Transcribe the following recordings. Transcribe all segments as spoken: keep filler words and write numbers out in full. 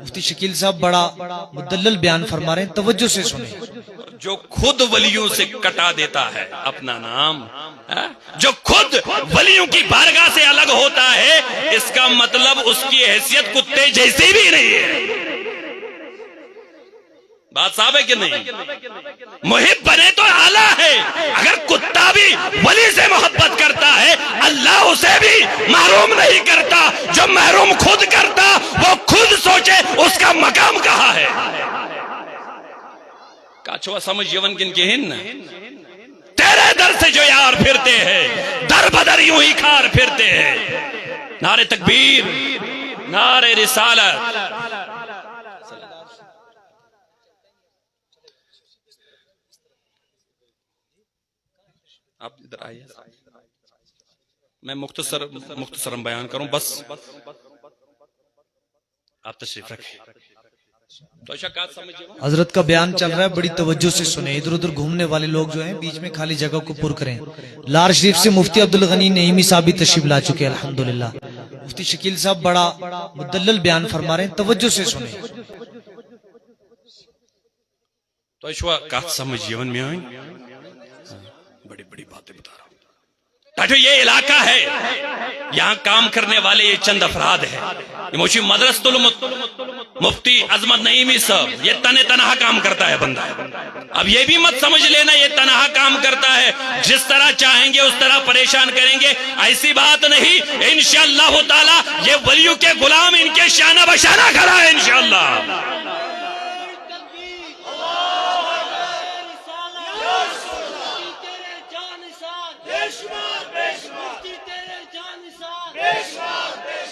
مفتی شکیل صاحب بڑا مدلل بیان فرما رہے ہیں، توجہ سے سنیں۔ جو خود ولیوں سے کٹا دیتا ہے اپنا نام، ہاں؟ جو خود ولیوں کی بارگاہ سے الگ ہوتا ہے، اس کا مطلب اس کی حیثیت کتے جیسی بھی نہیں ہے۔ بات صاف ہے کہ نہیں؟ محب بنے تو اعلیٰ ہے۔ اگر کتا بھی ولی سے محبت کرتا ہے، اللہ اسے بھی محروم نہیں کرتا۔ جو محروم خود کرتا، وہ خود سوچے اس کا مقام کہاں ہے۔ کتھ چھوا سمجھ یوان کن کہین نہ؟ تیرے در سے جو یار پھرتے ہیں، در بدر یوں ہی کھار پھرتے ہیں۔ نعرہ تکبیر، نعرہ رسالت۔ آپ ادھر آئیے، میں مختصر مختصر بیان کروں بس، آپ تشریف رکھیں۔ تو اچھا، کہا سمجھ یوان؟ حضرت کا بیان چل رہا ہے، بڑی توجہ سے سنیں۔ ادھر ادھر گھومنے والے لوگ جو ہیں، بیچ میں خالی جگہ کو پر کریں۔ لار شریف سے مفتی عبدالغنی نعیمی صاحب بھی تشریف لا چکے ہیں، الحمدللہ۔ مفتی شکیل صاحب بڑا مدلل بیان فرما رہے ہیں، توجہ سے سنیں۔ تۄہہِ چھوا کتھ سمجھ یوان میٲنۍ؟ بڑی بڑی باتیں بتا رہا ہوں۔ ٹاٹھو، یہ علاقہ ہے، یہاں کام کرنے والے یہ چند افراد ہیں۔ یہ موشی مدرسۃ المت-، مفتی عظمت نعیمی صاحب، یہ تن تنہا کام کرتا ہے بندہ۔ اب یہ بھی مت سمجھ لینا یہ تنہا کام کرتا ہے، جس طرح چاہیں گے اس طرح پریشان کریں گے، ایسی بات نہیں۔ انشاءاللہ تعالی یہ ولیوں کے غلام ان کے شانہ بشانہ کھڑا ہے انشاءاللہ۔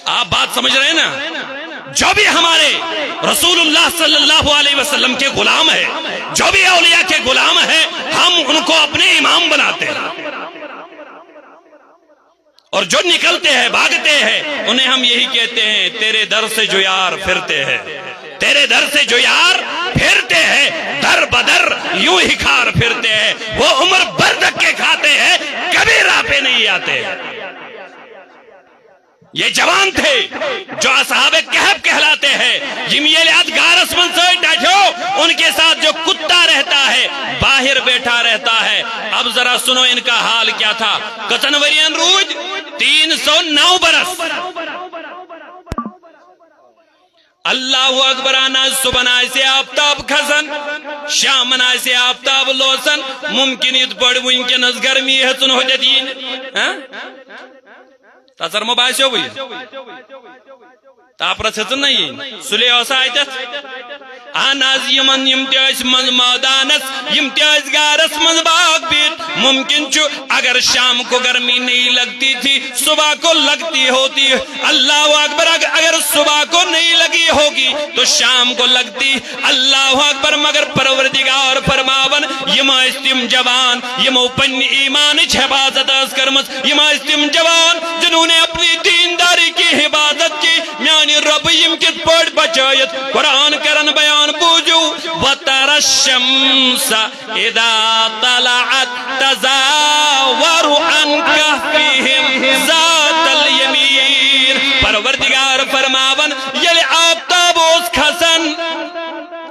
آپ بات سمجھ رہے ہیں نا؟ جو بھی ہمارے رسول اللہ صلی اللہ علیہ وسلم کے غلام ہے، جو بھی اولیاء کے غلام ہے، ہم ان کو اپنے امام بناتے ہیں۔ اور جو نکلتے ہیں، بھاگتے ہیں، انہیں ہم یہی کہتے ہیں، تیرے در سے جو یار پھرتے ہیں، تیرے در سے جو یار پھرتے ہیں، در بدر یوں ہی کھار پھرتے ہیں، وہ عمر بھر دھکے کھاتے ہیں، کبھی راہ پہ نہیں آتے۔ یہ جوان تھے جو اصحاب کہف کہلاتے ہیں، یم ییٚلہِ اتھ غارس منٛز سۭتۍ ڈٹھیو، ان کے ساتھ جو کتا رہتا ہے، باہر بیٹھا رہتا ہے۔ اب ذرا سنو ان کا حال کیا تھا۔ کتن ورین روٗدۍ؟ تین سو نو برس۔ اللہ اکبر، اہن حظ، صبحن آسہِ آفتاب کھسان، شامن آسہِ آفتاب لوسان، ممکن یِتھ پٲٹھۍ وٕنکیٚنس گرمی ہیٚژٕن ہوٚتٮ۪تھ یِنۍ۔ ہاں؟ تژر مہ باسیو بہٕ؟ تاپرس ہیٚژٕن نہ یِنۍ۔ سُلے اوسا اتٮ۪تھ؟ اہن حظ، یِمن، یِم تہِ ٲسۍ منٛز مٲدانس، یِم تہِ ٲسۍ غارس منٛز باغ بِہِتھ۔ ممکن چھُ اگر شام کو گرمی نہیں لگتی تھی، صبح کو لگتی ہوتی۔ اللہ اکبر، اگ-، اگر صبح کو نہیں لگی ہوگی تو شام کو لگتی۔ اللہ اکبر، مگر پروردگار فرماون، یِم ٲسۍ تِم جوان، یِمو پننہِ ایمانٕچ حفاظت ٲس کٔرمٕژ، یِم ٲسۍ تِم جوان، جنہوں نے اپنی دینداری کی حفاظت کی۔ میانہِ رۄبہٕ یِم کِتھ پٲٹھۍ بچٲیِتھ؟ قرآن کرن بیان، بوٗزِو، وَتَرَى الشَّمْسَ إِذَا طَلَعَتْ تَزَاوَرُ عَنْ كَهْفِهِمْ ذَاتَ الْيَمِينِ۔ پروردگار فرماون، ییٚلہِ آفتاب اوس کھسان،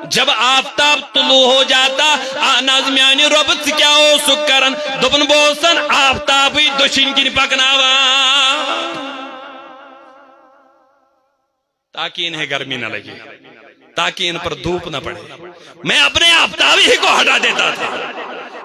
جب آفتاب طلوع ہو جاتا، اہن حظ، میانہِ رۄبہٕ ژٕ کیٛاہ اوسُکھ کران؟ دوٚپُن، بہٕ اوسَن آفتابٕے دٔچھِنۍ کِنۍ پکناوان۔ تاکہ انہیں گرمی نہ لگے، تاکہ ان پر دھوپ نہ پڑے۔ میں اپنے آفتاب ہی کو ہٹا دیتا تھا۔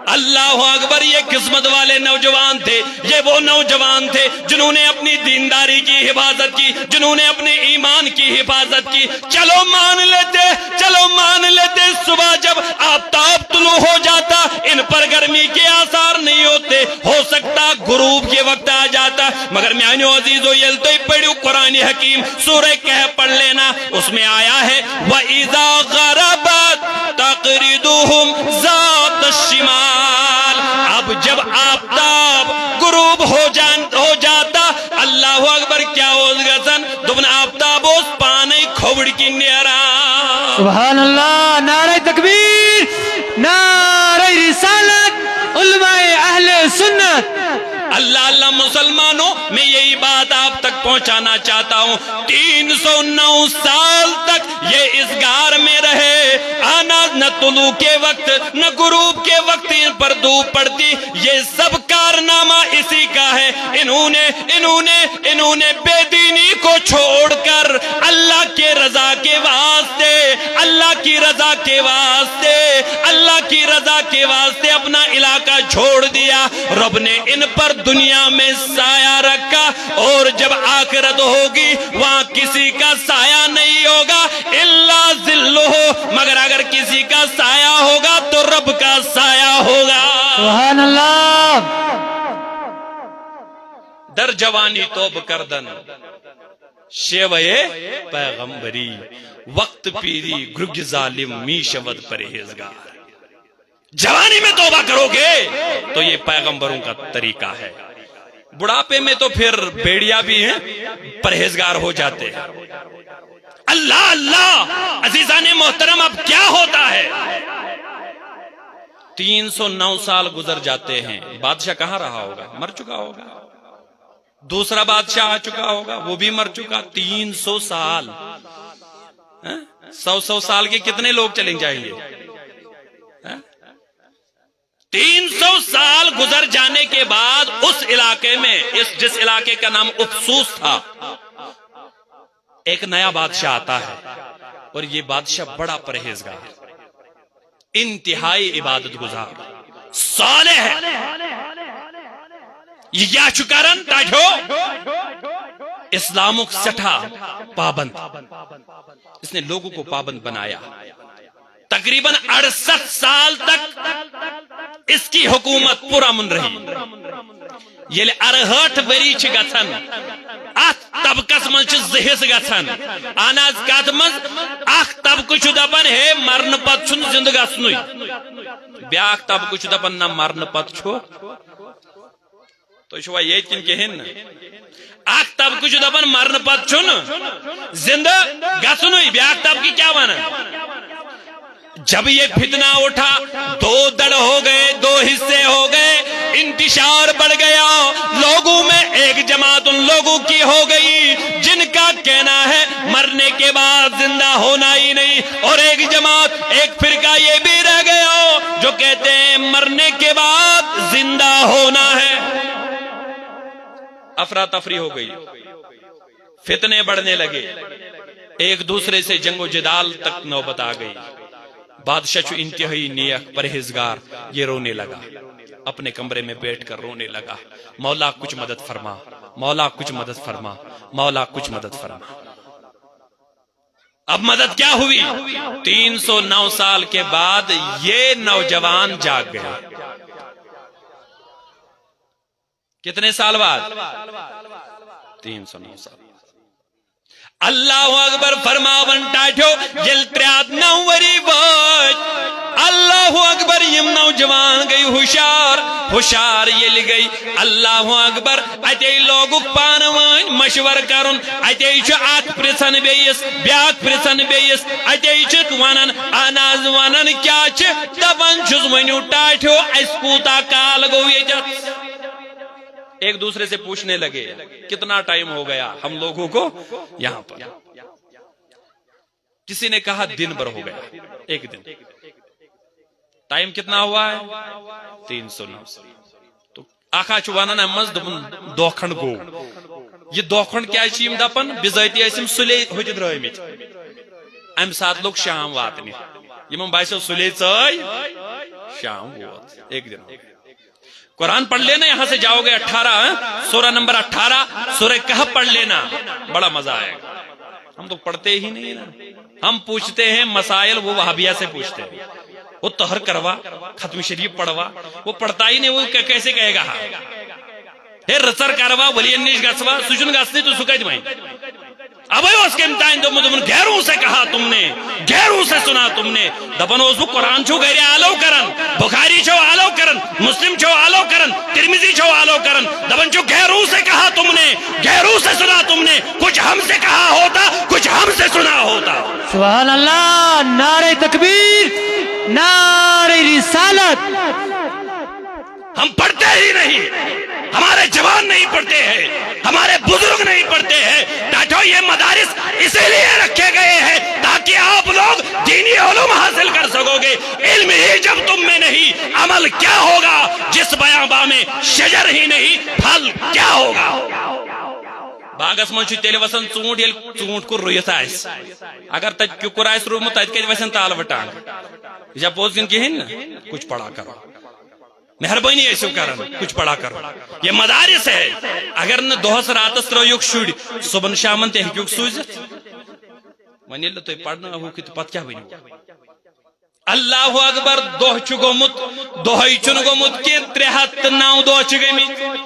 اللہ اکبر، یہ قسمت والے نوجوان تھے، یہ وہ نوجوان تھے جنہوں نے اپنی دینداری کی حفاظت کی، جنہوں نے اپنے ایمان کی حفاظت کی۔ چلو مان لیتے، چلو مان لیتے، صبح جب آفتاب طلوع ہو جاتا، ان پر گرمی کے آثار نہیں ہوتے، ہو سکتا غروب کے وقت آ جاتا، مگر میانیو عزیزو، ییٚلہِ تُہۍ پٔرِو قرآن حکیم، سورہ کہف پڑھ لینا، اس میں آیا ہے، وَإِذَا غَرَبَتْ تَقْرِضُهُمْ ذَاتَ الشِّمَالِ۔ اب جب آفتاب غروب ہو جان، ہو جاتا، اللہ اکبر، کیا اوس گژھان؟ دوٚپُن، آفتاب اوس پانے کھووُر کِنۍ نیران۔ سبحان اللہ، نعرہ تکبیر، نعرہ رسالت، علماء اہل سنت۔ اللہ اللہ مسلمانوں، میں یہی بات آپ تک پہنچانا چاہتا ہوں، تین سو نو سال تک یہ طلوع کے وقت، نہ غروب کے وقت ان پر دھوپ پڑتی۔ یہ سب کارنامہ اسی کا ہے۔ انہوں نے، انہوں نے، انہوں نے بے دینی کو چھوڑ کر اللہ کے رضا کے واسطے، اللہ کی رضا کے واسطے، اللہ کی رضا کے واسطے اپنا علاقہ چھوڑ دیا۔ رب نے ان پر دنیا میں سایہ رکھا، اور جب آخرت ہوگی، وہاں کسی کا سایہ نہیں ہوگا، الا ظلہ، مگر اگر کسی کا سایہ ہوگا تو رب کا سایہ ہوگا۔ سبحان اللہ۔ در جوانی توبہ کردن، شیوہ پیغمبری، وقت پیری گرگ ظالم، می شود پرہیزگار۔ جوانی میں توبہ کرو گے تو یہ پیغمبروں کا طریقہ ہے۔ بڑھاپے میں تو پھر بھیڑیا بھی ہیں، پرہیزگار ہو جاتے ہیں۔ اللہ اللہ، عزیزان محترم، اب کیا ہوتا ہے؟ تین سو نو سال گزر جاتے ہیں، بادشاہ کہاں رہا ہوگا؟ مر چکا ہوگا۔ دوسرا بادشاہ آ چکا ہوگا، وہ بھی مر چکا۔ تین سو سال، ہاں؟ سو سو سال کے کتنے لوگ چلیں جائیں گے؟ ہاں؟ تین سو سال گزر جانے کے بعد اس علاقے میں، اس جس علاقے کا نام افسوس تھا، ایک نیا بادشاہ آتا ہے، اور یہ بادشاہ بڑا پرہیزگار، انتہائی عبادت گزار، صالح ہے۔ یہ کیا چھُ کران؟ ٹاٹھیو، اسلامک سٹھا پابند، اس نے لوگوں کو پابند بنایا۔ تقریباً اڑسٹھ سال تک اس کی حکومت پرامن رہی۔ ییٚلہِ ارہٲٹھ ؤری چھِ گژھان، اتھ طبقس منٛز چھِ زٕ حصہٕ گژھان۔ اہن حظ، کتھ منٛز؟ اکھ طبقہٕ چھُ دپان، ہے، مرنہٕ پتہٕ چھُنہٕ زِندٕ گژھنُے۔ بیاکھ طبقہٕ چھُ دپان، نہ، مرنہٕ پتہٕ چھُ۔ تُہۍ چھِوا ییٚتہِ کِنہٕ کِہیٖنۍ نہٕ؟ اکھ طبقہٕ چھُ دپان، مرنہٕ پتہٕ چھُنہٕ زِندٕ گژھنُے۔ بیاکھ طبقہٕ کیٛاہ ونان؟ جب یہ فتنہ اٹھا، دو دڑ ہو گئے، دو حصے ہو گئے، انتشار بڑھ گیا۔ لوگوں میں ایک جماعت ان لوگوں کی ہو گئی جن کا کہنا ہے مرنے کے بعد زندہ ہونا ہی نہیں، اور ایک جماعت، ایک فرقہ یہ بھی رہ گیا جو کہتے ہیں مرنے کے بعد زندہ ہونا ہے۔ افراتفری ہو گئی، فتنے بڑھنے لگے، ایک دوسرے سے جنگ و جدال تک نوبت آ گئی۔ بادشاہ چھُ انتہائی نیک پرہیزگار، یہ رونے لگا، اپنے کمرے میں بیٹھ کر رونے لگا، مولا کچھ مدد فرما، مولا کچھ مدد فرما، مولا کچھ مدد فرما۔ اب مدد کیا ہوئی؟ تین سو نو سال کے بعد یہ نوجوان جاگ گئے۔ کتنے سال بعد؟ تین سو نو سال۔ اللہ اکبر فرماون ٹاٹھیو، ییٚلہِ ترٛےٚ ہتھ نو ؤری وٲتۍ، اللہ اکبر، یِم نوجوان گٔے ہُشار۔ ہُشار ییٚلہِ گٔے، اللہ اکبر، اتے لوگُکھ پانہٕ وٲنۍ مشور کرُن۔ اتے چھُ اکھ پرژھان بیٚیِس، بیاکھ پرژھان بیٚیِس۔ اتے چھِکھ ونان، اہن حظ ونان کیٛاہ چھِ؟ دپان چھُس، ؤنِو ٹاٹھیو، اسہِ کوٗتاہ کال گوٚو ییٚتٮ۪تھ؟ ایک دوسرے سے پوچھنے لگے، کتنا ٹائم ہو گیا ہم لوگوں کو یہاں پر؟ کسی نے کہا، دن بھر ہو گیا، ایک دن۔ ٹائم کتنا ہوا ہے؟ تین سو نو۔ تو اکھ ہا چھُ ونان امہِ منٛز، دوٚپُن، دۄہ کھنڈ گوٚو۔ یہِ دۄہ کھنڈ کیٛازِ چھِ یِم دپان؟ بِذٲتی ٲسۍ یِم سُلے ہوٚتہِ درٛٲمٕتۍ۔ امہِ ساتہٕ لوٚگ شام واتنہِ۔ یِمن باسیو، سُلے ژاے، شام ووت، ایک دن ہو گیا۔ قرآن پڑھ لینا، یہاں سے جاؤ گے اٹھارہ، ہاں؟ سورہ نمبر اٹھارہ، سورہ کہف پڑھ لینا، بڑا مزہ آئے گا۔ ہم تو پڑھتے ہی نہیں نا، ہم پوچھتے ہیں مسائل، وہ وہابیہ سے پوچھتے ہیں، وہ طہر کروا، ختم شریف پڑھوا، وہ پڑھتا ہی نہیں، وہ کیسے کہے گا؟ ہے، رٕژر کروا، ؤلین نِش گژھوا، سُہ چھُنہٕ گژھنٕے تہٕ سُہ کتہِ وَنہِ؟ اوے اوس کٔمۍ تانۍ دوٚپمُت، دوٚپُن، غیروں سے کہا تم نے، غیروں سے سنا تم نے۔ دپان اوس، بہٕ قرآن چھُو گرِ آلو کران، بخاری چھو آلو کران، مسلم چھو آلو کران، ترمذی چھو آلو کران۔ دپان چھُ، غیروں سے کہا تم نے، غیروں سے سنا تم نے، کچھ ہم سے کہا ہوتا، کچھ ہم سے سنا ہوتا۔ سبحان اللہ، نعرہ تکبیر، نعرہ رسالت۔ ہم پڑھتے ہی نہیں، ہمارے جوان نہیں پڑھتے ہیں، ہمارے بزرگ نہیں پڑھتے ہیں۔ ٹاٹھو، یہ مدارس اسی لیے رکھے گئے ہیں تاکہ آپ لوگ دینی علوم حاصل کر سکو گے؟ علم ہی جب تم میں نہیں، عمل کیا ہوگا؟ جس بیاباں میں شجر ہی نہیں، پھل کیا ہوگا؟ باغس منٛز چھُ تیٚلہِ وسان ژوٗنٛٹھ، ییٚلہِ ژوٗنٛٹھ کُل رُیِتھ آسہِ۔ اگر تتہِ کِکُر آسہِ روٗمُت، تتہِ کتہِ وسن تالوٕ ٹانٛگہٕ؟ یہِ چھا پوٚز کِنہٕ کِہیٖنۍ نہٕ؟ کچھ پڑا کرو۔ مہربٲنی ٲسِو کران، کچھ پڑا کرو۔ یہ مدارس ہے۔ اگر نہٕ دۄہس راتس ترٲیِوکھ شُرۍ، صُبحن شامن تہِ ہیٚکِوکھ سوٗزِتھ۔ وۄنۍ ییٚلہِ نہٕ تُہۍ پرناوہوکھ تہٕ پتہٕ کیٛاہ ؤنِو؟ اللہ اکبر، دۄہ چھُ گوٚمُت، دۄہے چھُنہٕ گوٚمُت کینٛہہ، ترٛےٚ ہتھ تہٕ نو دۄہ چھِ گٔمٕتۍ۔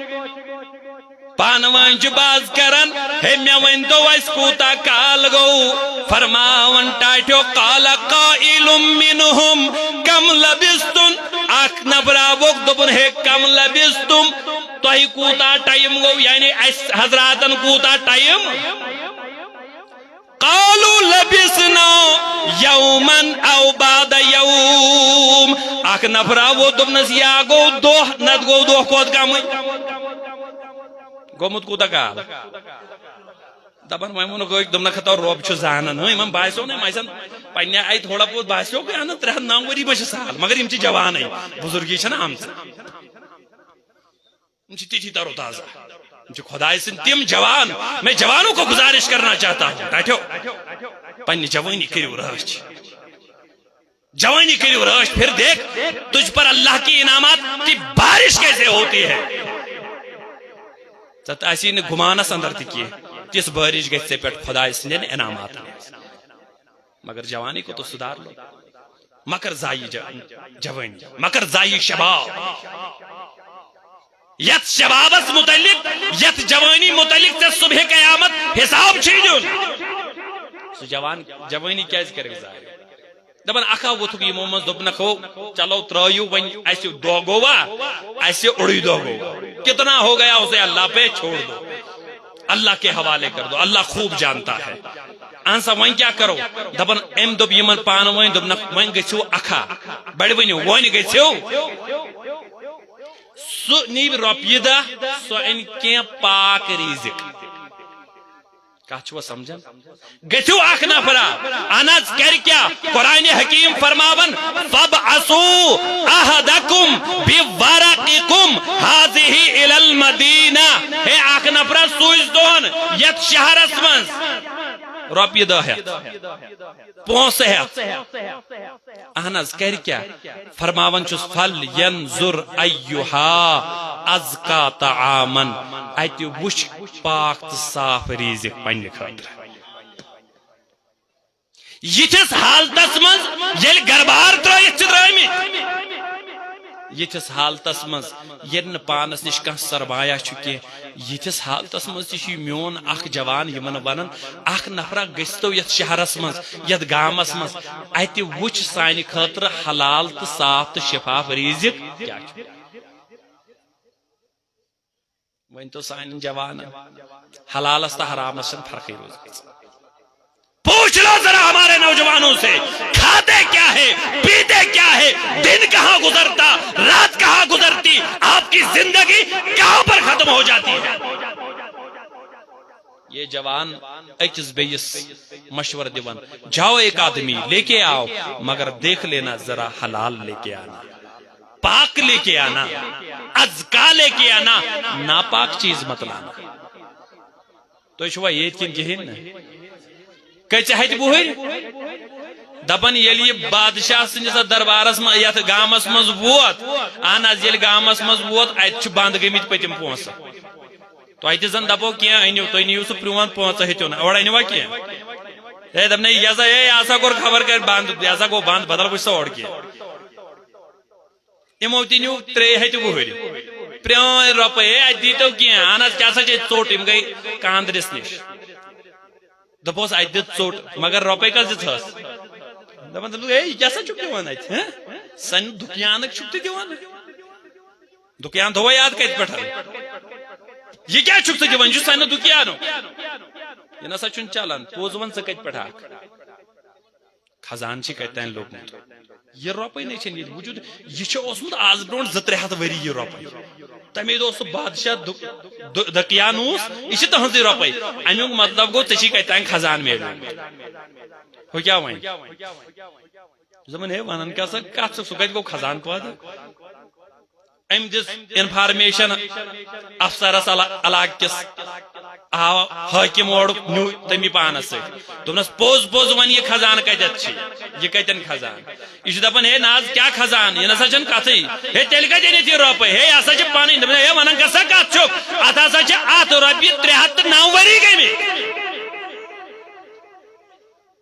پانہٕ وٲنۍ چھِ باز کران، ہے، مےٚ ؤنۍ تو، اَسہِ کوٗتاہ کال گوٚو؟ فرماوان ٹاٹھیو، قال قائل منهم کم لبثتم۔ اکھ نفر آوُکھ، دوٚپُن، ہے، کم لبثتم، تۄہہِ کوٗتاہ ٹائم گوٚو؟ یعنی اَسہِ حضراتن کوٗتاہ ٹائم؟ قالوا لبثنا یوما او بعد یوم۔ اکھ نفر آو، دوٚپنس، یا گوٚو دۄہ، نتہٕ گوٚو دۄہ کھۄتہٕ کمٕے۔ گوٚمُت کوٗتاہ کال؟ دپان، وۄنۍ ووٚنُکھ أکۍ، دوٚپنکھ، ہتو رۄب چھُ زانان۔ ہاں، یِمن باسیو نہ، یِم آسن پننہِ آیہِ تھوڑا بہت باسیو، گٔے اہن ترٛےٚ ہتھ نو ؤری ما چھِ سہل، مگر یِم چھِ جوانٕے، بُزرگی چھنہٕ آمژٕ۔ یِم چھِ تِتھی تر و تازہ۔ یِم چھِ خدایہِ سٕنٛدۍ تِم جوان۔ میں جوانوں کو گزارش کرنا چاہتا ہوں، ٹاٹھیو، پننہِ جوانی کٔرِو رٲچھ۔ جوانی کٔرِو رٲچھ، پھر دیکھ تجھ پر اللہ کی انعامات کی بارش کیسے ہوتی ہے۔ ژےٚ تہِ آسی نہٕ گُمانس اندر تہِ کینٛہہ، تِژھ بارش گژھِ ژےٚ پٮ۪ٹھ خدایہِ سٕنٛدٮ۪ن انعاماتن ہٕنٛز۔ مگر جوانی کو تو سدھار لو۔ مکر زائی ج-، جوانی، مکر زائی شباب۔ یتھ شبابس متعلق، یتھ جوانی متعلق ژےٚ صبح قیامت حساب چھُے دیُن۔ سُہ جوان جوانی کیازِ کرکھ ضایع؟ دپان اکھا ووتھُکھ یِمو منٛز، دوٚپنکھ، ہو، چلو ترٲیِو وۄنۍ، اسہِ دۄہ گوٚوا، اسہِ اوٚڑُے دۄہ گوٚو۔ کتنا ہو گیا اسے اللہ پہ چھوڑ دو۔ اللہ کے حوالے کر دو، اللہ خوب جانتا ہے۔ اہن سا، وۄنۍ کیٛاہ کرو؟ دپان، أمۍ دوٚپ یِمن پانہٕ ؤنۍ، دوٚپنکھ، وۄنۍ گٔژھِو اکھا، بڑِ ؤنِو، وۄنۍ گٔژھِو۔ سُہ نِیہِ رۄپیہِ دہ، سُہ اَنہِ کینٛہہ پاک ریٖزِق۔ کتھ چھُوا سمجھان؟ گٔژھِو اکھ نفرا، اہن حظ، کرِ کیٛاہ؟ قرآن حکیم فرماوان، فَابْعَثُوا أَحَدَكُمْ بِوَرَقِكُمْ هَٰذِهِ إِلَى الْمَدِينَةِ۔ ہے اکھ نفرا، سوٗزۍ تُہُنٛد یتھ شہرس منٛز رۄپیہِ دہ ہٮ۪تھ، پونٛسہٕ ہٮ۪تھ۔ اہن حظ، کرِ کیٛاہ؟ فرماوان چھُس، فَلْيَنْظُرْ أَيُّهَا أَزْكَىٰ طَعَامًا۔ اتہِ وٕچھ پاک تہٕ صاف ریٖزِق پننہِ خٲطرٕ۔ یِتھِس حالتس منٛز ییٚلہِ گربار ترٲیِتھ چھِ درٛٲمٕتۍ، یِتھِس حالتس منٛز ییٚلہِ نہٕ پانس نِش کانٛہہ سرمایہ چھُ کینٛہہ، یِتھِس حالتس منٛز تہِ چھُ یہِ میون اکھ جوان یِمن ونان، اکھ نفرا گٔژھتو یتھ شہرس منٛز، یتھ گامس منٛز، اتہِ وٕچھ سانہِ خٲطرٕ حلال تہٕ صاف تہٕ شفاف ریٖزِق کیٛاہ چھُ۔ وۄنۍ تو سانٮ۪ن جوانن حلالس تہٕ حرامس چھنہٕ فرقٕے روٗزمٕژ۔ پوچھ لو ذرا ہمارے نوجوانوں سے، کھاتے کیا ہے، پیتے کیا ہے، دن کہاں گزرتا، رات کہاں گزرتی، آپ کی زندگی کہاں پر ختم ہو جاتی ہے۔ یہ جوان أکِس بیٚیِس مشورٕ دِوان، جاؤ ایک آدمی لے کے آؤ، مگر دیکھ لینا ذرا حلال لے کے آنا، پاک لے کے آنا، ازکا لے کے آنا، ناپاک چیز مت لانا۔ تُہۍ چھِوا ییٚتہِ کِنہٕ کِہیٖنۍ نہٕ؟ کٔژِ ہَتہِ وُہٕرۍ؟ دَپان ییٚلہِ یہِ بادشاہ سٕنٛدِس اَتھ دربارس منٛز، یَتھ گامس منٛز ووت، اہن حظ، ییٚلہِ گامس منٛز ووت، اَتہِ چھِ بنٛد گٔمٕتۍ پٔتِم پونٛسہٕ۔ تۄہہِ تہِ زن دَپو کینٛہہ أنِو، تُہۍ نِیِو سُہ پرٛون پونٛسہٕ ہیٚتِو نہٕ، اورٕ أنِوا کینٛہہ؟ ہے، دَپنَے، یہِ ہسا، ہے، یہِ ہسا کوٚر خبر کَتہِ بنٛد، یہِ ہسا گوٚو بنٛد، بدل وٕچھ سا اورٕ کینٛہہ۔ یِمو تہِ نیوٗ ترٛیٚیہِ ہَتہِ وُہٕرۍ۔ پرٛٲنۍ رۄپَے، ہے، اَتہِ دیٖتو کینٛہہ۔ اہن حظ، کیٛاہ سا چھِ أسۍ ژوٚٹ؟ یِم گٔے کاندرِس نِش۔ دوٚپہوس، اَتہِ دِ ژوٚٹ، مگر رۄپَے کَس دِژہَس؟ دَپان، دوٚپُکھ، ہے، یہِ کیٛاہ سا چھُکھ دِوان اَتہِ؟ ہہ؟ سانہِ دُکیانٕکۍ چھُکھ تُہۍ دِوان؟ دُکیان تھوٚوا یاد کَتہِ پٮ۪ٹھ؟ یہِ کیٛاہ چھُکھ ژٕ دِوان؟ یہِ چھُ سانہِ دُکیانُک۔ یہِ نہ سا چھُنہٕ چلان۔ پوٚز وَن، ژٕ کَتہِ پٮ۪ٹھ آکھ؟ خزانہٕ چھِ کَتہِ تانۍ لوٚبمُت۔ یہِ رۄپَے نَے چھَنہٕ ییٚتہِ وجوٗد۔ یہِ چھُ اوسمُت آز برونٛٹھ زٕ ترٛےٚ ہَتھ ؤری یہِ رۄپَے۔ تَمے دۄہ اوس سُہ بادشاہ دُ-، دُ-، دقیانوس، یہِ چھِ تٕہٕنٛزٕے رۄپَے۔ اَمیُک مطلب گوٚو، ژےٚ چھی کَتہِ تانۍ خزانہٕ میلیومُت۔ ہُہ کیٛاہ وَنہِ؟ دوٚپُن، ہے، وَنان کیٛاہ سا کَتھ ژٕ؟ سُہ کَتہِ گوٚو خزانہٕ پٲدٕ؟ أمۍ دِژ انفارمیشن افسرس علا-، علاقہٕ کِس۔ آو حٲکِم اورُک، نیوٗ تٔمی پانس سۭتۍ۔ دوٚپنس، پوٚز پوٚز وَن، یہِ خزانہٕ کَتٮ۪تھ چھِ؟ یہِ کَتٮ۪ن خزانہٕ؟ یہِ چھُ دَپان، ہے نہ حظ، کیٛاہ خزانہٕ؟ یہِ نہ سا چھَنہٕ کَتھٕے۔ ہے تیٚلہِ کَتہِ أنِتھ یہِ رۄپَے؟ ہے یہِ ہسا چھِ پَنٕنۍ۔ دوٚپُن، ہے وَنان کیٛاہ سا کَتھ چھُکھ؟ اَتھ ہسا چھِ اَتھ رۄپیہِ ترٛےٚ ہَتھ تہٕ نَو ؤری گٔمٕتۍ۔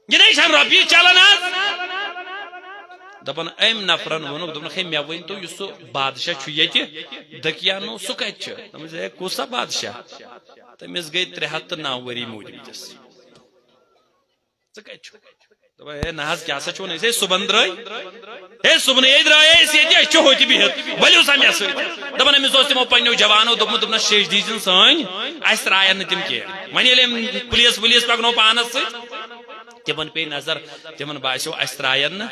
یہِ نَے چھَنہٕ رۄپیہِ چلان آز۔ دَپان أمۍ نفرن ووٚنُکھ، دوٚپنکھ، ہے مےٚ ؤنۍ تو، یُس سُہ بادشاہ چھُ ییٚتہِ دٔکیانو، سُہ کَتہِ چھُ؟ دوٚپمَس، ہے کُس سا بادشاہ؟ تٔمِس گٔے ترٛےٚ ہَتھ تہٕ نَو ؤری موٗدمٕتِس۔ ژٕ کَتہِ چھُکھ؟ دَپان، ہے نہ حظ، کیٛاہ سا چھُو وَنان؟ ہے صُبحن درٛاے، ہے صُبحنٕے درٛاے أسۍ ییٚتہِ، أسۍ چھِ ہوٚتہِ بِہِتھ، ؤلِو سا مےٚ سۭتۍ۔ دَپان أمِس اوس تِمو پنٛنیو جوانو دوٚپمُت، دوٚپنَس، شیٚش دیٖزِن سٲنۍ، اَسہِ ترٛایَن نہٕ تِم کینٛہہ۔ وۄنۍ ییٚلہِ أمۍ پُلیٖس وُلیٖس پَکنو پانَس سۭتۍ، تِمن پیٚیہِ نظر، تِمن باسیو، اسہِ ترٛاین نہٕ۔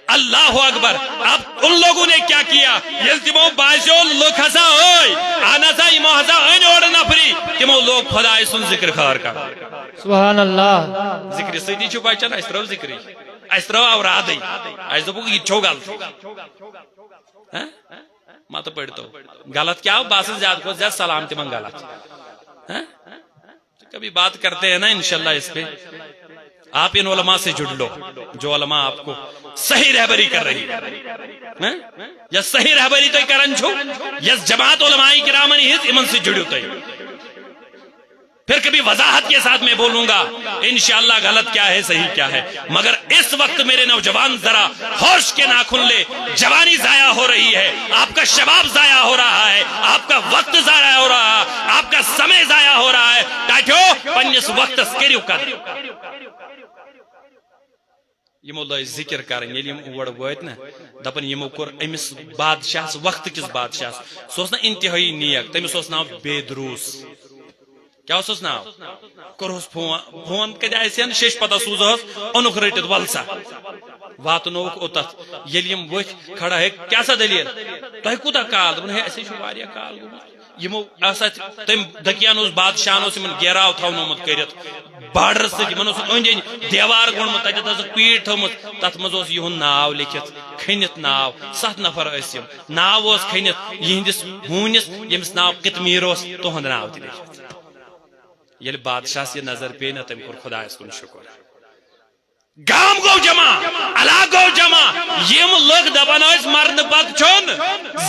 اللہ اکبر۔ اب ان لوگوں نے کیا کیا؟ ییٚلہِ تِمو باسیو، لُکھ ہسا ٲے، اہن ہسا، یِمو ہسا أنۍ اورٕ نفری، تِمو لوگ خۄداے سُنٛد ذِکر خٲر کرُن۔ سبحان اللہ۔ ذِکرِ سۭتی چھُ بچان، اسہِ ترٲو ذِکرٕے، اسہِ ترٲو اورادٕے، اسہِ دوٚپُکھ، یہِ تہِ چھو غلطی۔ ہہ؟ متہٕ پٔرۍتو۔ غلط کیا ہو؟ بہٕ آسہٕ زیادٕ کھۄتہٕ زیادٕ سلام تِمن غلط۔ ہہ؟ کبھی بات کرتے ہیں نا انشاءاللہ اس پہ۔ آپ ان علماء سے جڑ لو، جو علماء آپ کو صحیح رہبری کر رہی ہے۔ ہاں؟ یا صحیح رہبری تُہۍ کران چھو، یا جماعت علماء کرامن ہنز، یِمن سۭتۍ جُڑِو تُہۍ۔ پھر کبھی وضاحت کے ساتھ میں بولوں گا انشاءاللہ غلط کیا ہے، صحیح کیا ہے۔ مگر اس وقت میرے نوجوان ذرا ہوش کے ناخن لے، جوانی ضائع ہو رہی ہے، آپ کا شباب ضائع ہو رہا ہے، آپ کا وقت ضائع ہو رہا ہے، آپ کا سمے ضائع ہو رہا ہے۔ ٹاٹھیو، پننس وقتس کٔرِو قدر۔ یِمو لٲج ذِکِر کرٕنۍ، ییٚلہِ یِم اور وٲتۍ نہ، دپان یِمو کوٚر أمِس بادشاہس، وقتہٕ کِس بادشاہس، سُہ اوس نہ انتہٲیی نیک، تٔمِس اوس ناو بیدروس۔ کیٛاہ اوسُس ناو؟ کوٚرہوس فون، فون کتہِ آسہِ ہن، شیٚش پتہ سوٗزہوس، اوٚنُکھ رٔٹِتھ، ول سا۔ واتنووُکھ اوٚتتھ۔ ییٚلہِ یِم ؤتھۍ کھڑا، ہے، کیٛاہ سا دٔلیٖل؟ تۄہہِ کوٗتاہ کال؟ دوٚپُن، ہے، اَسے چھُ واریاہ کال گوٚمُت۔ یِمو ہسا تٔمۍ دٔکیان اوس، بادشاہن اوس یِمن گیراو تھاونومُت کٔرِتھ، باڈرس سۭتۍ۔ یِمن اوس أنٛدۍ أنٛدۍ دیوار گوٚنڈمُت، تتٮ۪تھ ٲسٕکھ پیٖٹ تھٲومٕژ، تتھ منٛز اوس یِہُنٛد ناو لیکھِتھ، کھٔنِتھ ناو، ستھ نفر ٲسۍ یِم۔ ناو اوس کھٔنِتھ یِہنٛدِس ہوٗنِس، ییٚمِس ناو قطمیر اوس، تُہُنٛد ناو تہِ لیکھِتھ۔ ییٚلہِ بادشاہس یہِ نظر پیٚیہِ نہ، تٔمۍ کوٚر خۄدایس کُن شُکر۔ گام گوٚو جمع، علاقہٕ گوٚو جمع۔ یِم لُکھ دپان ٲسۍ مرنہٕ پتہٕ چھُن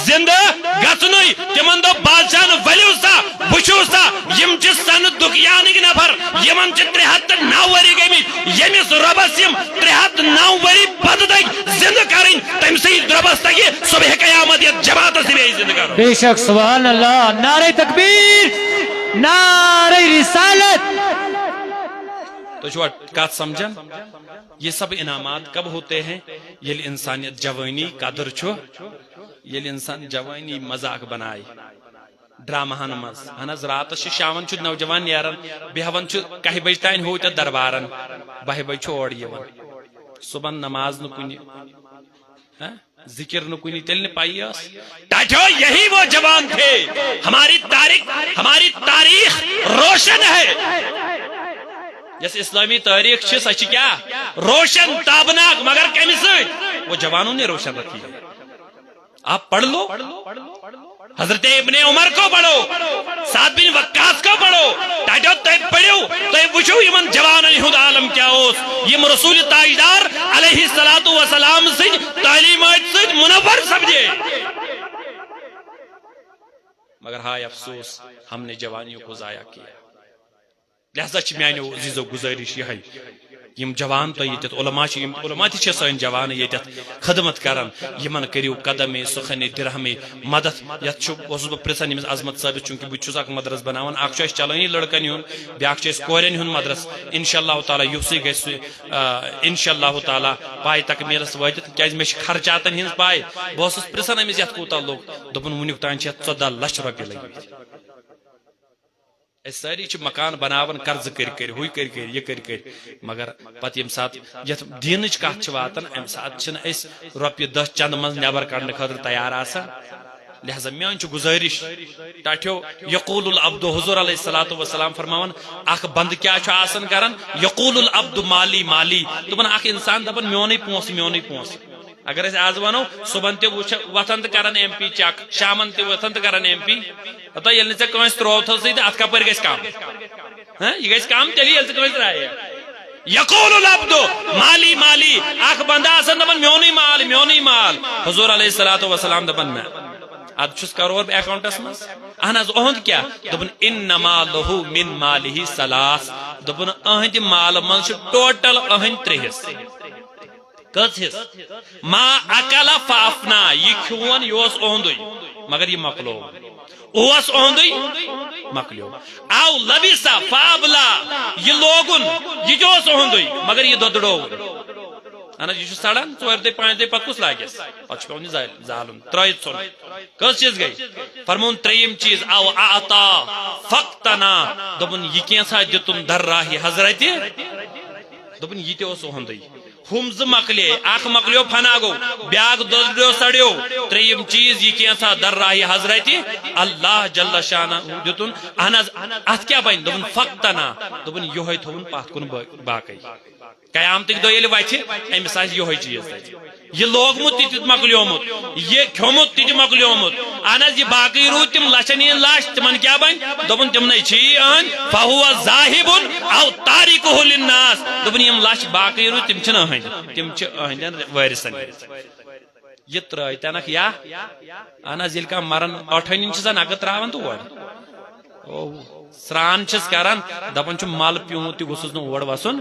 زندٕ گژھنُے، تِمن دوٚپ بادشاہن، ؤلِو سا، وٕچھِو سا، یِم چھِ سنہٕ دُکیانٕکۍ نفر، یِمن چھِ ترٛےٚ ہتھ تہٕ نَو ؤری گٔمٕتۍ۔ ییٚمِس رۄبس یِم ترٛےٚ ہتھ نَو ؤری پتہٕ تگہِ زندٕ کرٕنۍ، تٔمۍ سٕے رۄبس تگہِ صبح قیامت یتھ جماعتس تہِ بیٚیہِ زندٕ کرُن۔ بے شک، سبحان اللہ، نعرہ تکبیر، نعرہ رسالت۔ تُہۍ چھِوا کتھ سمجھان؟ یہ سب انعامات کب ہوتے ہیں؟ ییٚلہِ انسانیت جوانی قدر چھُ، ییٚلہِ انسان جوانی مذاق بنایہِ ڈرامہن منٛز۔ اہن حظ، راتس چھِ شامن چھُ نوجوان نیران، بیہوان چھُ کاہہِ بجہِ تام ہوٗ تتھ دربارن، باہہِ بجہِ چھُ اورٕ یِوان۔ صبحن نماز نہٕ کُنہِ، ہاں؟ ذکر نہٕ کُنہِ، تیٚلہِ نہٕ پَیی ٲس۔ ٹاٹھیو، یہی وہ جوان تھے۔ ہماری تاریخ، ہماری تاریخ روشن ہے۔ یۄس اسلامی تاریخ چھِ، سۄ چھِ کیٛاہ؟ روشن، تابناک، مگر کمہِ سۭتۍ؟ وہ جوانوں نے روشن رکھی ہے۔ آپ پڑھ لو۔ حضرت ابن عمر کو پڑھو، سعد بن وقاص کو پڑھو، ٹاٹھیو تُہۍ پٔرِو، تُہۍ وٕچھِو یِمن جوانن ہُنٛد عالم کیٛاہ اوس، یِم رسول تاجدار علیہ الصلوۃ والسلام سٕنٛدۍ تعلیمات سۭتۍ منور سپدے۔ مگر ہائے افسوس، ہم نے جوانیوں کو ضائع کیا۔ لہذا چھِ میانیو عزیزو گزٲرِش یِہے، یِم جوان تۄہہِ ییٚتٮ۪تھ علماء چھِ، یِم علماء تہِ چھِ سٲنۍ جوان ییٚتٮ۪تھ خدمت کران، یِمن کٔرِو قدمے سخنِ درہمے مدد۔ یتھ چھُ، اوسُس بہٕ پرژھان ییٚمِس عظمت صٲبس، چونکہ بہٕ تہِ چھُس اکھ مدرسہٕ بناوان، اکھ چھُ اَسہِ چلٲنی لڑکن ہُنٛد، بیاکھ چھُ اَسہِ کورٮ۪ن ہُنٛد مدرسہٕ۔ انشاءاللہ تعالیٰ یُتھُے گژھِ سُہ، آ، انشاءاللہ تعالیٰ پاے تکمیلس وٲتِتھ، کیازِ مےٚ چھِ خرچاتن ہٕنٛز پاے۔ بہٕ اوسُس پرژھان أمِس، یتھ کوٗتاہ لوٚگ؟ دوٚپُن، وُنیُک تام چھِ یتھ ژۄدہ لچھ رۄپیہِ لٔگمٕتۍ۔ أسۍ سٲری چھِ مکان بناوان قرضہٕ کٔرۍ کٔرۍ، ہُے کٔرۍ کٔرۍ، یہِ کٔرۍ کٔرۍ، مگر پتہٕ ییٚمہِ ساتہٕ یتھ دیٖنٕچ کتھ چھِ واتان، امہِ ساتہٕ چھِنہٕ أسۍ رۄپیہِ دہ چندٕ منٛز نٮ۪بر کڑنہٕ خٲطرٕ تیار آسان۔ لہذا میٲنۍ چھِ گُزٲرِش، ٹاٹھیو، یقول العبد، حضور علیہ الصلوۃ والسلام فرماوان، اکھ بندٕ کیٛاہ چھُ آسان کران؟ یقول العبد مالی مالی۔ دَپان اکھ انسان دَپان، میونُے پونٛسہٕ، میونُے پونٛسہٕ۔ اگر أسۍ آز ونو، صبحن تہِ وٕچھ، وۄتھان تہٕ کران ایم پی چیک، شامن تہِ وۄتھان تہٕ کران ایم پی۔ ہتا ییٚلہِ نہٕ ژےٚ کٲنٛسہِ ترووتھسٕے تہٕ اتھ کپٲرۍ گژھِ کم؟ ہاں، یہِ گژھِ کم تیٚلہِ ییٚلہِ ژٕ کٲنٛسہِ ترٛایکھ۔ یقول العبد مالی مالی، اکھ بندہ آسان دپان، میونُے مال، میونُے مال۔ حضور علیہ الصلوۃ والسلام دپان، نہ، ادٕ چھُس کرور اکاؤنٹس منٛز۔ اہن حظ، اُہُنٛد کیٛاہ؟ دوٚپُن، انما لہ من مالہ ثلاث۔ دوٚپُن، اہنٛدِ مالہٕ منٛز چھُ ٹوٹل اہنٛدۍ ترٛےٚ حصہٕ۔ کٔژ حصہٕ؟ ما اکل فافنا، یہِ کھیوٚون، یہِ اوس اُہُنٛدُے، مگر یہِ مۄکلوو۔ اوس اُہُنٛدُے، مۄکلیو۔ او لبس فابلا، یہِ لوگُن، یہِ تہِ اوس اُہُنٛدُے، مگر یہِ دۄدڑووُن۔ اہن حظ، یہِ چھُ سڑان، ژورِ دۄہہِ، پانٛژِ دۄہہِ پتہٕ کُس لاگٮ۪س؟ پتہٕ چھُ پٮ۪وان یہِ زال-، زالُن، ترٲوِتھ ژھُن۔ کٔژ چیٖز گٔے؟ فرمووُن ترٛیٚیِم چیٖز، او اعطا فقتنا، دوٚپُن، یہِ کینٛژھا دیُتُن در راہہِ حضرتِ۔ دوٚپُن، یہِ تہِ اوس اُہُنٛدُے۔ ہُم زٕ مۄکلے، اکھ مۄکلیو، فنا گوٚو، بیٛاکھ دۄدریو، سڑیو۔ ترٛیٚیِم چیٖز، یہِ کینٛژھا در راہہِ حضرتِ اللہ جل شانہ دیُتُن۔ اہن حظ، اتھ کیٛاہ بنہِ؟ دوٚپُن، فقتنا۔ دوٚپُن، یِہوٚے تھوٚوُن پتھ کُن با-، باقٕے۔ قیامتٕکۍ دۄہ ییٚلہِ وتھِ، أمِس آسہِ یِہوٚے چیٖز تتہِ۔ یہِ لوگمُت تہِ دیُت مۄکلیومُت، یہِ کھیوٚمُت تہِ دیُت مۄکلیومُت۔ اہن حظ، یہِ باقٕے روٗد تِم لچھن ہِنٛدۍ لچھ، تِمن کیٛاہ بنہِ؟ دوٚپُن، تِمنٕے چھی أہنٛدۍ، فہو ذاہبُن او تارکہ للناس۔ دوٚپُن، یِم لچھ باقٕے روٗد، تِم چھِنہٕ أہنٛدۍ، تِم چھِ أہنٛدٮ۪ن وٲرثن۔ یہِ ترٛٲے تنکھ یا، اہن حظ، ییٚلہِ کانٛہہ مران ٲٹھٲنی چھِ سا نقد ترٛاوان تور۔ او، سرٛان چھِس کران، دپان چھُ، مل پیوٗنٛت تہِ گوٚژھُس نہٕ اور وسُن۔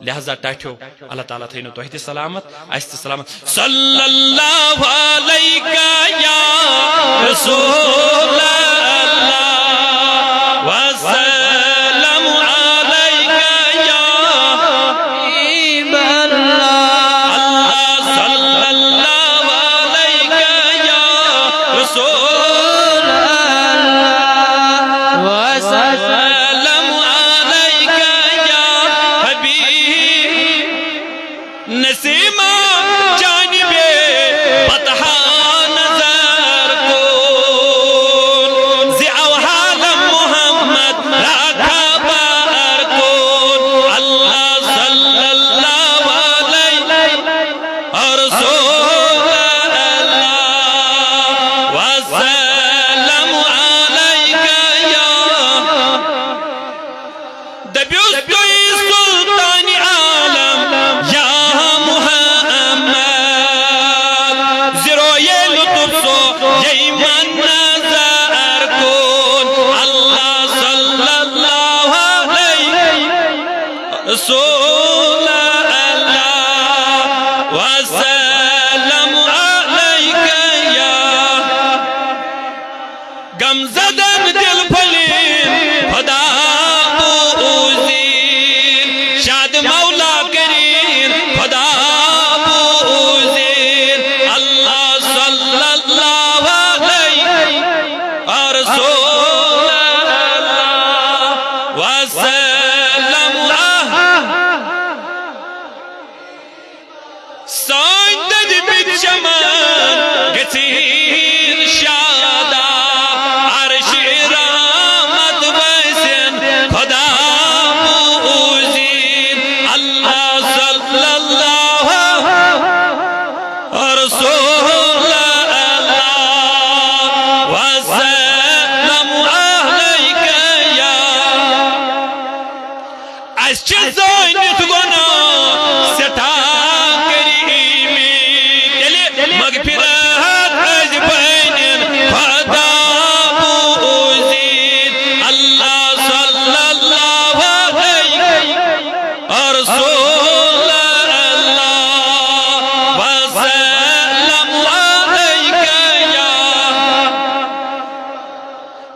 لہذا ٹاٹھیو، اللہ تعالیٰ تھٲینو تۄہہِ تہِ سلامت، اسہِ تہِ سلامت۔ صلی اللہ علیک یا رسول اللہ، وسلم علیک یا حبیب اللہ۔ اللہ، صلی اللہ علیک یا رسول اللہ، وسلم علیک یا حبیب۔ نسیمہ جانب فتح نظر کن، ز او عالم محمد را خبر کن۔ اللہ، صلی اللہ علیہ رسول اللہ، وسلم علیک یا دپیوس تُہۍ سلطان عالم یا محمد، زیرو ییٚلہِ لطف سو ییٚمن نظر کُن۔ اللہ، صلی اللہ علیہ رسول اللہ، وسلم علیک یا غم زدن دل پھلین خدا بوزین، شاد مولا کرین خدا بوزین۔ اللہ، صلی اللہ علیہ رسول اللہ، وسلم۔ سانۍ دٔدۍ مٕتۍ چمن گٔژھِن شاداب، عرش رحمت وٲسِن خدا بوٗزِن۔ اللہ، صلی اللہ رسول اللہ، وسلم علیک یا۔ اسہِ چھِ زٲنِتھ گۄناہ سٮ۪ٹھاہ کٔرۍ مٕتۍ، تیٚلہِ مغفرت أسۍ بٔنِن خدا بوٗزِن۔ اللہ، صلی اللہ علیہ رسول اللہ، وسلم علیک یا۔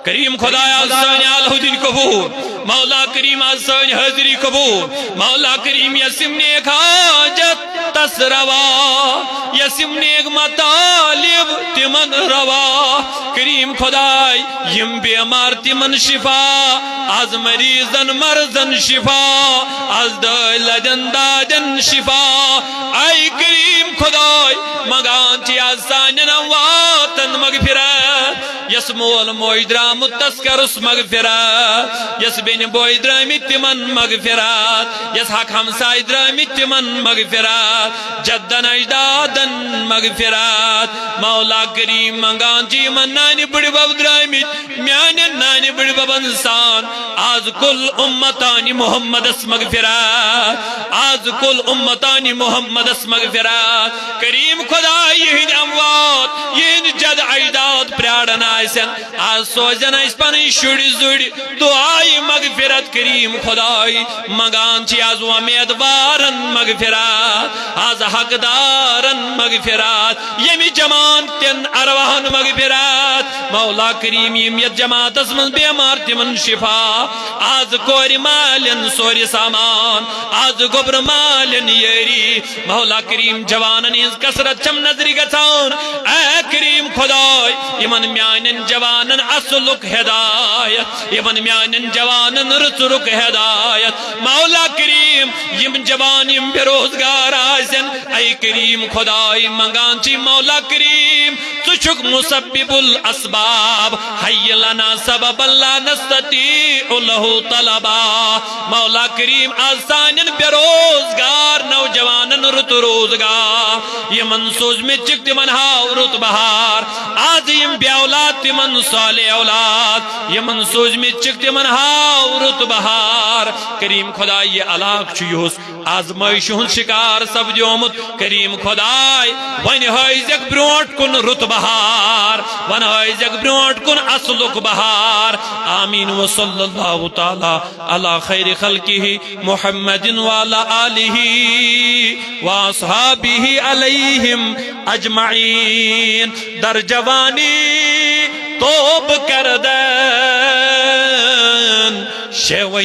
کریم خدایا، سٲنۍ آلہٕ دِنۍ قبوٗل۔ مولا کریم، آز سٲنۍ حٲضری قبوٗل۔ مولا کریم، یۄس یِم نیک حاجت تس روا، یۄس یِم نیک مطالب تِمن روا۔ کریم خداے، یِم بیمار تِمن شفا، از مریضن مرضن شفا، از دٲدۍ لدٮ۪ن دادٮ۪ن شفا۔ اے کریم خداے، منگان چھِ از سانٮ۪ن امواتن مغفرت، یس مول موج درامُت تس کرُس مغفرت، یس بیٚنہِ بوے درٲمٕتۍ تِمن مغفرت، یس حق ہمساے درٲمٕتۍ تِمن مغفرت، جدن اجدادن مغفرت۔ مولا کریم منگان چھِ یِمن نانہِ بٕڈِ بب درٲمٕتۍ میانٮ۪ن نانہِ بٕڈِ ببن سان از کل امتان محمدس مغفرت، از کل امتان محمدس مغفرت۔ کریم خداے، یِہنٛدۍ اموات، یِہنٛدۍ جد اجداد پراران آسن، از سوزن اسہِ پنٕنۍ شُرۍ زُرۍ دعای مغفرت۔ کریم خداے، منگان چھِ از وۄمیدوارن مغفرت، از حقدارن مغفرت، ییٚمہِ جماعت تٮ۪ن ارواحن مغفرت۔ مولا کریم، یِم یتھ جماعتس منٛز بیمار، تِمن شفا۔ از کورِ مالٮ۪ن سورِ سامان، از گوٚبرٕ مالٮ۪ن یٲری۔ مولا کریم، جوانن ہٕنٛز کثرت چھم نظرِ گژھان۔ اے کریم خداے، یِمن میانٮ۪ن جوانن اصلُک ہدایت، یِمن میانٮ۪ن جوانن رٕژ رُک ہدایت۔ مولا کریم، یِم جوان، یِم بے روزگار آسن، اے کریم خداے، منگان چھِ مولا کریم، ژٕ چھُکھ مسبب الاسباب، ہیئ لنا سببا لا نستطیع له طلبا۔ مولا کریم، از سانٮ۪ن بے روزگار نوجوانن رُت روزگار، یِمن سوٗزمٕتۍ چھِکھ، تِمن ہاو رُت بہار۔ از یِم بے اولاد، تِمن صالح اولاد، یِمن سوٗزمٕتۍ چھِکھ، تِمن ہاو رُت بہار۔ کریم خدا، یہِ علاقہٕ چھُ یُہُس آزمٲیشہِ ہُنٛد شِکار سپدیومُت۔ کریم خداے، وۄنۍ ہٲیزٮ۪کھ برونٛٹھ کُن رُت بہار، وۄنۍ ہٲیزٮ۪کھ برونٛٹھ کُن اصلُک بہار۔ آمین۔ وصلی اللہ تعالی علی خیر خلقہ محمد وعلی آلہ واصحابہ علیہم اجمعین۔ در جوانی توب کردن شیوہ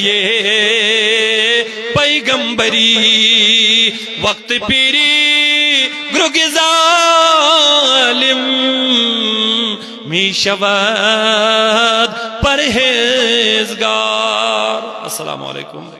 پیغمبری، وقت پیری گرگ ظالم می شود پرہیزگار۔ السلام علیکم۔